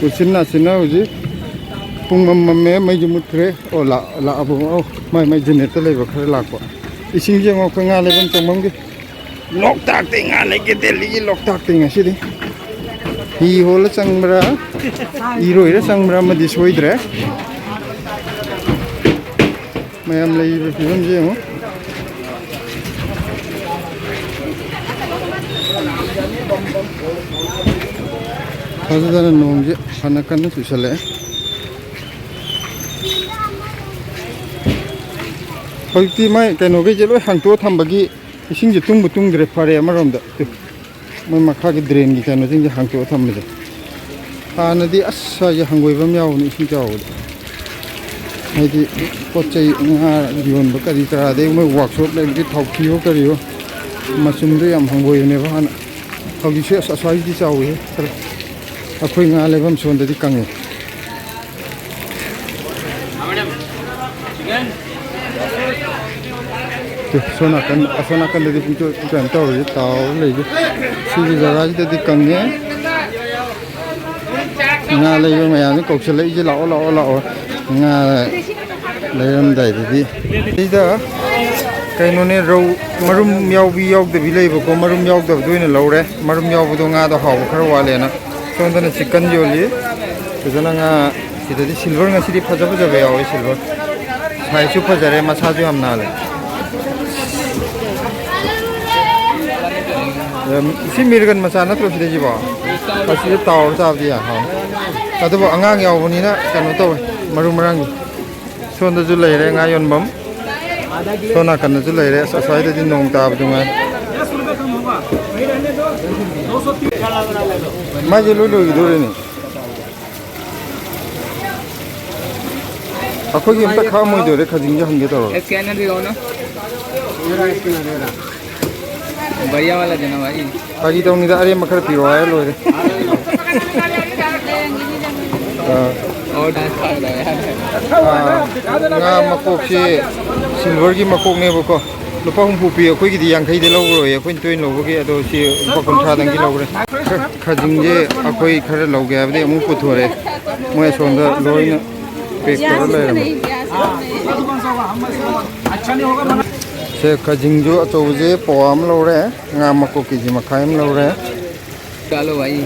ꯎꯆꯤꯟ ꯅꯥꯆꯤꯟꯅ ꯍꯧꯖꯤꯛ ꯄꯨꯡ ꯃꯝ ꯃꯝꯃꯦ, ꯃꯩꯁꯨ ꯃꯨꯠꯈ꯭ꯔꯦ꯫ ꯑꯣ, ꯂꯥꯛ-, ꯂꯥꯛꯑꯕꯣ? ꯑꯣ, ꯃꯥꯏ, ꯃꯥꯏ ꯖꯦꯅꯦꯔꯦꯇꯔ ꯂꯩꯕ ꯈꯔ ꯂꯥꯛꯄ꯫ ꯏꯁꯤꯡꯁꯦ ꯌꯦꯡꯉꯣ, ꯑꯩꯈꯣꯏ ꯉꯥ ꯂꯩꯐꯝ ꯆꯪꯐꯝꯒꯤ ꯂꯣꯛꯇꯥꯛꯇꯩ ꯉꯥ ꯂꯩꯒꯦ, ꯗꯦꯜꯂꯤꯒꯤ ꯂꯣꯛꯇꯥꯛꯇꯩ ꯉꯁꯤꯗꯤ꯫ ꯍꯤ ꯍꯣꯜꯂ ꯆꯪꯕ꯭ꯔꯥ, ꯏꯔꯣꯏꯔ ꯆꯪꯕ꯭ꯔꯥ ꯑꯃꯗꯤ ꯁꯣꯏꯗ꯭ꯔꯦ꯫ ꯃꯌꯥꯝ ꯂꯩꯔꯤꯕ ꯐꯤꯕꯝꯁꯦ ꯌꯦꯡꯉꯣ꯫ ꯐꯖꯗꯅ ꯅꯣꯡꯁꯦ ꯐꯅ ꯀꯟꯅ ꯆꯨꯁꯜꯂꯛꯑꯦ꯫ ꯍꯧꯖꯤꯛꯇꯤ ꯃꯥꯏ ꯀꯩꯅꯣꯈꯩꯁꯦ ꯂꯣꯏ ꯍꯥꯡꯇꯣꯛꯑ ꯊꯝꯕꯒꯤ ꯏꯁꯤꯡꯁꯦ ꯇꯨꯡꯕꯨ ꯇꯨꯡꯗ꯭ꯔꯦ, ꯐꯔꯦ ꯑꯃꯔꯣꯝꯗ꯫ ꯇꯨ, ꯃꯣꯏ ꯃꯈꯥꯒꯤ ꯗ꯭ꯔꯦꯟꯒꯤ ꯀꯩꯅꯣꯁꯤꯡꯁꯦ ꯍꯥꯡꯇꯣꯛꯑ ꯊꯝꯕꯁꯦ꯫ ꯍꯥꯟꯅꯗꯤ ꯑꯁ, ꯁ꯭ꯋꯥꯏꯁꯦ ꯍꯪꯒꯣꯏꯕ ꯑꯃ ꯌꯥꯎꯕꯅꯤ ꯏꯁꯤꯡ ꯆꯥꯎꯕꯗ꯫ ꯍꯥꯏꯗꯤ ꯄꯣꯠ ꯆꯩ, ꯉꯥ ꯌꯣꯟꯕ ꯀꯔꯤ ꯀꯔꯥ, ꯑꯗꯩ ꯃꯣꯏ ꯋꯥꯛꯁꯣꯞ ꯂꯩꯕꯒꯤ ꯊꯥꯎꯊꯤꯌꯣ ꯀꯔꯤꯌꯣ, ꯃꯆꯨꯝꯗꯣ ꯌꯥꯝ ꯍꯪꯒꯣꯏꯕꯅꯦꯕ ꯍꯥꯟꯅ꯫ ꯍꯧꯖꯤꯛꯁꯦ ꯑꯁ, ꯑꯁ꯭ꯋꯥꯏꯁꯤꯗꯤ ꯆꯥꯎꯋꯤꯍꯦ ꯈꯔ꯫ ꯑꯩꯈꯣꯏ ꯉꯥ ꯂꯩꯐꯝ ꯁꯣꯝꯗꯗꯤ ꯀꯪꯉꯦ꯫ ꯁꯣꯝ ꯅꯥꯀꯟ, ꯑꯁꯣꯝ ꯅꯥꯀꯟꯗꯗꯤ ꯄꯨꯡꯆꯣꯠ ꯀꯩꯅꯣ ꯇꯧꯔꯤꯁꯦ, ꯇꯥꯎꯔ ꯂꯩꯁꯦ꯫ ꯁꯤꯒꯤ ꯖꯒꯥꯁꯤꯗꯗꯤ ꯀꯪꯉꯦ꯫ ꯉꯥ ꯂꯩꯕ ꯃꯌꯥꯝꯁꯦ ꯀꯧꯁꯜꯂꯛꯏꯁꯦ, "ꯂꯥꯛꯑꯣ, ꯂꯥꯛꯑꯣ, ꯂꯥꯛꯑꯣ, ꯉꯥ ꯂꯩꯔꯝꯗꯥꯏꯗꯗꯤ"꯫ ꯁꯤꯗ ꯀꯩꯅꯣꯅꯦ, ꯔꯧ ꯃꯔꯨꯝ ꯌꯥꯎꯕꯤ ꯌꯥꯎꯗꯕꯤ ꯂꯩꯕꯀꯣ꯫ ꯃꯔꯨꯝ ꯌꯥꯎꯗꯕꯗꯣ ꯑꯣꯏꯅ ꯂꯧꯔꯦ꯫ ꯃꯔꯨꯝ ꯌꯥꯎꯕꯗꯣ ꯉꯥꯗꯣ ꯍꯥꯎꯕ ꯈꯔ ꯋꯥꯠꯂꯦꯅ꯫ ꯁꯣꯝꯗꯅ ꯆꯤꯛꯀꯟ ꯌꯣꯜꯂꯤ꯫ ꯐꯖꯅ ꯉꯥ꯫ ꯁꯤꯗꯗꯤ ꯁꯤꯜꯚꯔ ꯉꯁꯤꯗꯤ ꯐꯖ ꯐꯖꯕ ꯌꯥꯎꯋꯦ, ꯁꯤꯜꯚꯔ꯫ ꯁꯥꯏꯖꯁꯨ ꯐꯖꯔꯦ, ꯃꯁꯥꯁꯨ ꯌꯥꯝ ꯅꯥꯜꯂꯦ꯫ ꯁꯤ ꯃꯤꯔꯒꯟ ꯃꯆꯥ ꯅꯠꯇ꯭ꯔꯣ ꯁꯤꯗꯩꯁꯤꯕꯣ? ꯑꯁꯤꯗ ꯇꯥꯎꯔ ꯆꯥꯕꯗꯤ ꯌꯥꯏ, ꯍꯥꯎꯅꯤ꯫ ꯑꯗꯨꯕꯨ ꯑꯉꯥꯡ ꯌꯥꯎꯕꯅꯤꯅ ꯀꯩꯅꯣ ꯇꯧꯋꯦ, ꯃꯔꯨ ꯃꯔꯥꯡꯗꯤ꯫ ꯁꯣꯝꯗꯁꯨ ꯂꯩꯔꯦ ꯉꯥ ꯌꯣꯟꯐꯝ, ꯁꯣꯝ ꯅꯥꯀꯟꯗꯁꯨ ꯂꯩꯔꯦ꯫ ꯑꯁ, ꯑꯁ꯭ꯋꯥꯏꯗꯗꯤ ꯅꯣꯡ ꯇꯥꯕꯗꯨ ꯉꯥꯏ꯫ ꯃꯥꯏꯁꯦ ꯂꯣꯏ ꯂꯣꯏꯈꯤꯗꯣꯔꯦꯅꯦ꯫ ꯑꯩꯈꯣꯏꯒꯤ ꯑꯝꯇ ꯈꯥꯛꯑꯝꯃꯣꯏꯗꯣꯏꯔꯦ, ꯈꯖꯤꯡꯁꯦ ꯍꯪꯒꯦ ꯇꯧꯔꯒ꯫ बढ़िया वाला देना भाई। ꯐꯥꯒꯤ ꯇꯧꯅꯤꯗ, ꯑꯔꯦꯝꯕ ꯈꯔ ꯄꯤꯔꯛꯑꯣ ꯍꯥꯏꯔ ꯂꯣꯏꯔꯦ꯫ ꯑꯥ꯫ और डांस कर रहा है यार। ꯑꯥ, ꯉꯥ ꯃꯀꯣꯛꯁꯤ ꯁꯤꯜꯚꯔꯒꯤ ꯃꯀꯣꯛꯅꯦꯕꯀꯣ꯫ ꯂꯨꯄꯥ ꯍꯨꯝꯐꯨ ꯄꯤ, ꯑꯩꯈꯣꯏꯒꯤꯗꯤ ꯌꯥꯡꯈꯩꯗꯤ ꯂꯧꯔꯣꯏ, ꯑꯩꯈꯣꯏꯅ ꯇꯣꯏꯅ ꯂꯧꯕꯒꯤ꯫ ꯑꯗꯣ ꯁꯤ ꯂꯨꯄꯥ ꯀꯨꯟꯊ꯭ꯔꯥꯗꯪꯒꯤ ꯂꯧꯔꯦ꯫ ꯈ-, ꯈꯖꯤꯡꯁꯦ ꯑꯩꯈꯣꯏ ꯈꯔ ꯂꯧꯒꯦ ꯍꯥꯏꯕꯗꯤ ꯑꯃꯨꯛ ꯄꯨꯊꯣꯔꯛꯑꯦ꯫ ꯃꯣꯏ ꯑꯁꯣꯝꯗ ꯂꯣꯏꯅ ꯄꯦꯛ ꯇꯧꯔ ꯂꯩꯔꯝꯃꯦ꯫ ꯁꯦ, ꯈꯖꯤꯡꯁꯨ ꯑꯆꯧꯕꯁꯦ ꯄꯋꯥ ꯑꯃ ꯂꯧꯔꯦ, ꯉꯥ ꯃꯀꯣꯛ ꯀꯦ ꯖꯤ ꯃꯈꯥꯏ ꯑꯃ ꯂꯧꯔꯦ꯫ चलो भाई।